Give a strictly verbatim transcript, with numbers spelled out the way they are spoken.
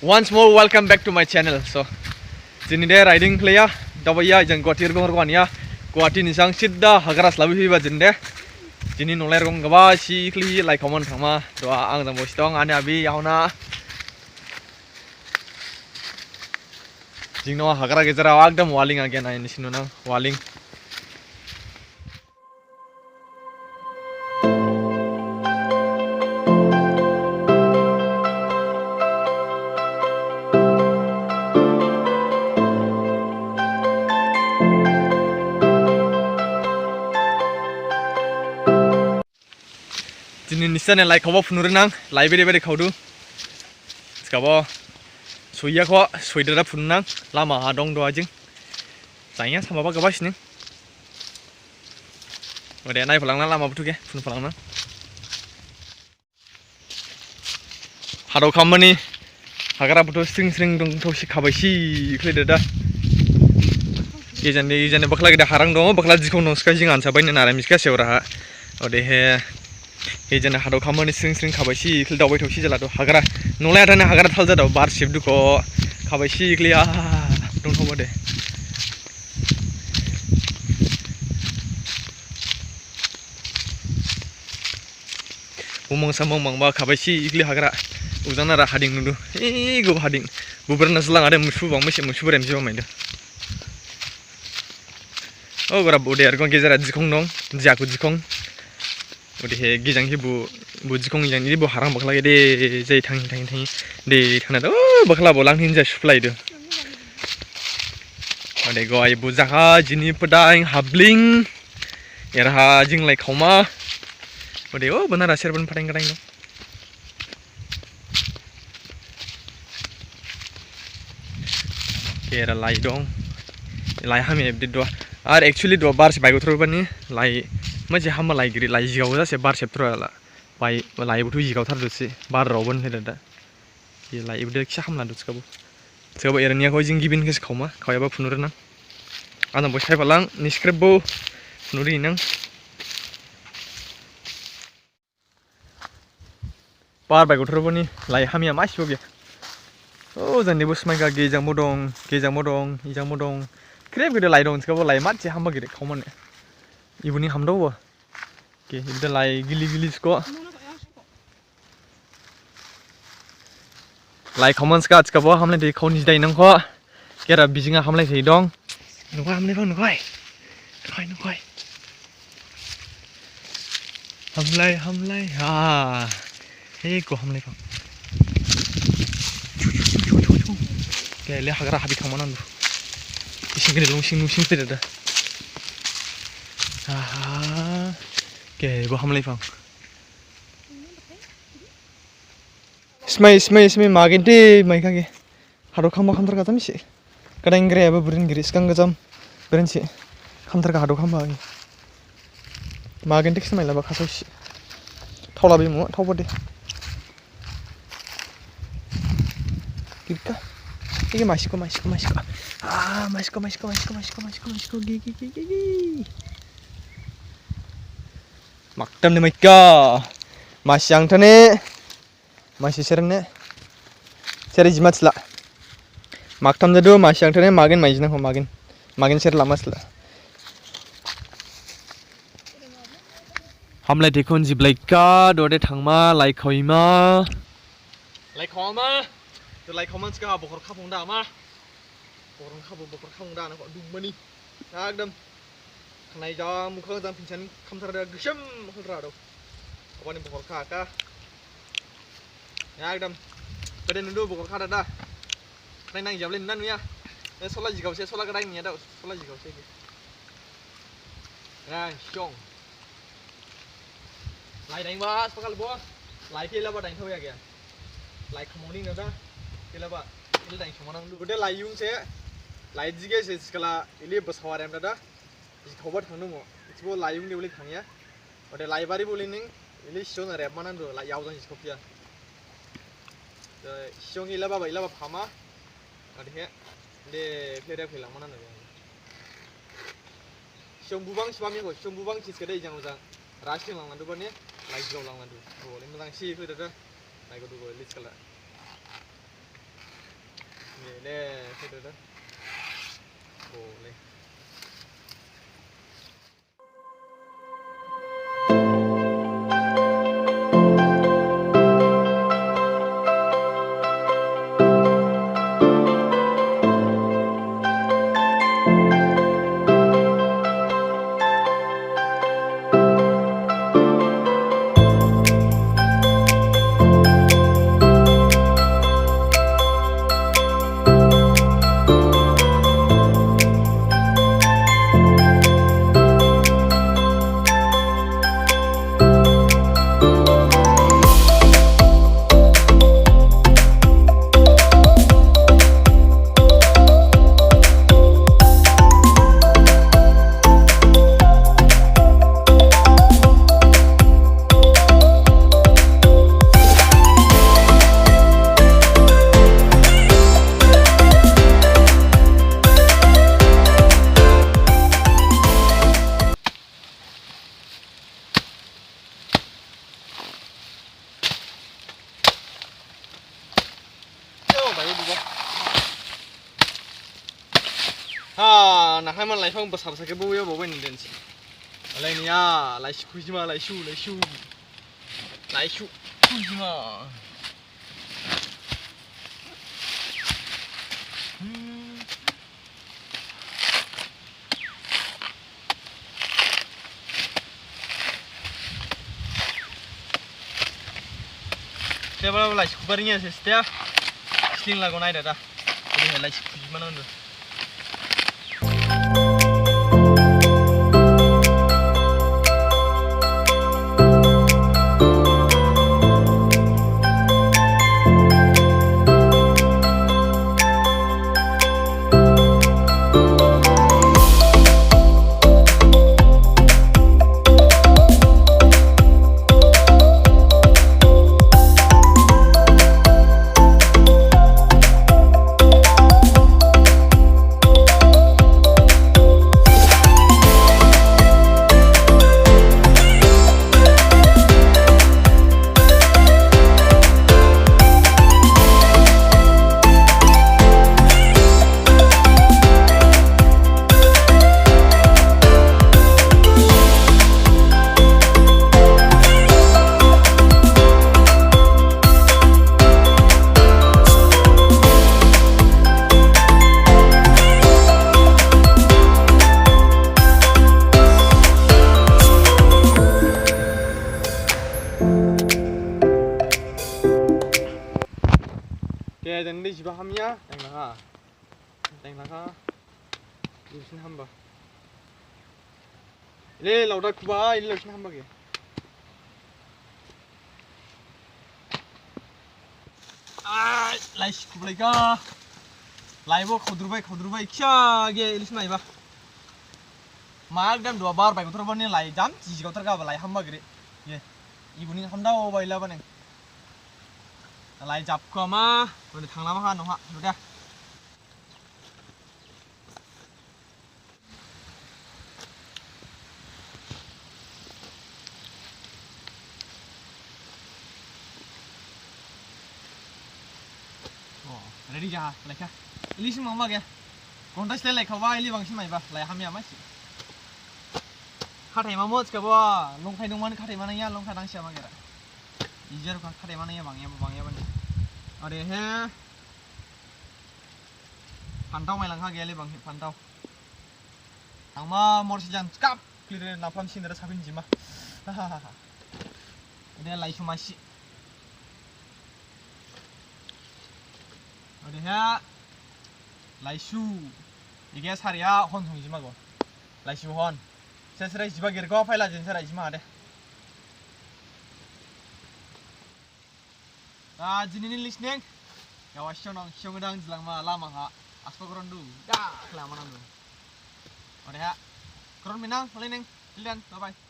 Once more, welcome back to my channel. So, jini de riding khlaiya, dabaiya, jang Guwahati rgong rgong ya, Guwahati ni sang sidda hagra slabi hiba jini de. Jini nolai rgong gaba si khli lai comment thangma. Dua ang jang bosi dong, ani abi yauna. Jing no hagra gejera ekdam waling again, ai nisi nunang waling. Jini nisi ne lai khaoba phunuri nang, lai bede bede khaodu. Skabo, soiya kho, soidada phununang, lama ha dong dua jing. Jaiya sama ba gaba sining. Ode nai phalang na lama buthu khe, phunu phalang na. Hadao khammani, hagra buthu sring sring dong thaosi khabaisi khlai dada. Ejane, ejane bakhla gede harang dong, bakhla jikhong dong, ska jing ansa baine nara miska seora ha. Odehe, ejane hadao khammani sring sring khabaisi khlai daobai thaosi jala do hagra. Nolai athane hagra thal jadao, bar sibdu kho, khabaisi khlai, ah, dong thaoba de. Bumang samang mangba khabaisi ikhli hagra. Ujang nara hading nudu. Ego hading. Bubra na selang ada musu bang mesi musu berem jiba maidu. O gora bode ar gong gejera jikhong dong. Jaku jikhong. Odehe gejang hi bu, bu jikhong jang ni bu harang bakhla gede jai thang thang thang. De thang na do bakhla bo lang hin ja suplai do. Ode goi bu jaha jini pdaing habling. Eraha jing lai khaoma. Ode o bana ra serban phathang kadaing dong. Ke era lai dong. Lai hamya ebdi dua. Ar actually dua bar se baigo thro bani lai. Ma je hama lai giri lai jigao jase bar se thro la. Bai lai buthu jigao thar dusi. Bar rao ban he dada. Ye lai ibde kisa hamla du skabo. Skabo era niya kho jing gibin khe khaoma. Khaoyaba phunuri nang. Ana bo sai phalang. Ni script bo. Phunuri nang. Bar baigo thro bani lai hamya masi bo ge. O jang ni bo smai ga gejang bo dong, gejang bo dong, ijang bo dong. Krep gede lai dong, skabo lai mat je hamba gede khaomane. Ibuni hamdao bo. Ke ibde lai gili gili sko. Lai khaoman ska, skabo hamlai de khaoni jidai nang kho. Kera bijinga hamlai sai dong. Nukhoi hamlai phang nukhoi. Nukhoi nukhoi. Hamlai hamlai. Ah. He ko hamlai phang. Ke le hagra habi thangma nang du. Ising kene lungsing lungsing pe dada. Ah. Ke bo hamlai phang. Smai, smai, smai, magin de, mai kage. Hadao khamba khamthar kha jam si. Kadaing gre aba burin giri, skang gajam. Burin si. Khamthar kha hadao khamba agi. Magin de smai laba khasao si. Thaola bi mu, thaoba de. Gibka. Ege masiko, masiko, masiko. Ah, masiko, masiko, gi, gi, gi, gi, gi. Maktam ne maika. Masi ang thane. Masi serne. Sere jimat sla. Maktam jadu masi ang thane magin mai jina ho magin. Magin sere lama sla. Hamlai dekhon jiblaika dode thangma lai khaoima. Lai khaoma. To lai khaoma ska bokhor khapung da ma. Bokhor khapung bokhor khapung da na kho dungmani. Ekdam. Khnai jang mukhang jang phinsan khamthar da gisem khamthar da. Abani bokhor kha ka. Ekdam. Bede nudu bokhor kha da da. Khnai nang jable nanu ya. E sola jigao se sola gadai niya da. Sola jigao se. Nang siong. Lai daing ba, spakal bo. Lai khe laba daing thau ya ge. Lai khamoni na da. Khe laba. Ili daing songma nang lu. Gede lai yung se. Lai jige se skala ili basawar em da da. Jikhaoba thangnu mo. Isibo lai yung de uli thangya. Ode lai bari bo lining. Ili siona rep ma nang du. Lai yao jang jikhaopya. Siong ilaba ba ilaba phama. Ode he. Le khe rep khe lang ma nang du. Siyong bubang sibam yako, siyong bubang chis kada ijang ujang. Rasting lang landu bani, lai jilao lang landu. Bo, le mujang si khlai dada. Lai ko du bo, lis kala. Le, le, le, le. O, le. Ha, nakhai man laiphang basa basa khe bo yo bo bai ni densi. Alai niya, laisu khujima, laisu, laisu. Laisu khujima. Hmm. Tebala bala sukubarinya se stia. Sling lagu nai dada. Jadi helai sukubari mana tu. Khe, jang de jiba hamya, jang laha. Jang laha. Isin hamba. Ile, laoda kuba, ile laosin hamba khe. Ai, lai si khublai kha. Lai bo khodrubai, khodrubai, khisa ge, ilis naiba. Mak dam dua bar bai gotor bani lai jam, jiji gotor ga ba lai hamba giri. Ye, ibuni hamdao bai la bani. Lai jap kho ma, bani thangla ma ha noha, nuda. Oh, ready jaha, laikha. Ili sing mangma ge. Kontas le laikha ba, ili bangsin maiba, lai hamya masi. Khathai ma mos ka ba, longkhai dongman khathai ma nangya, longkhai dangsiya ma gera. Ijar kha khathai ma nangya, bangya, bangya bani. Are he. Phanthao mailangkha geyale banghi phanthao. Thangma morsi jan skap klire naphlam sindra saphin jima. Ode laisu masi. Ode ha laisu. Ige saria hon song jima go. Laisu hon. Sesrai jiba gergo phaila jensrai jima de. Ah, jinini listening. Yawa, shonong, shongdang jilangma lama ha. Aspa koron du. Da, lama nang du. Ode ha. Koron minang, listening. Till then, bye bye.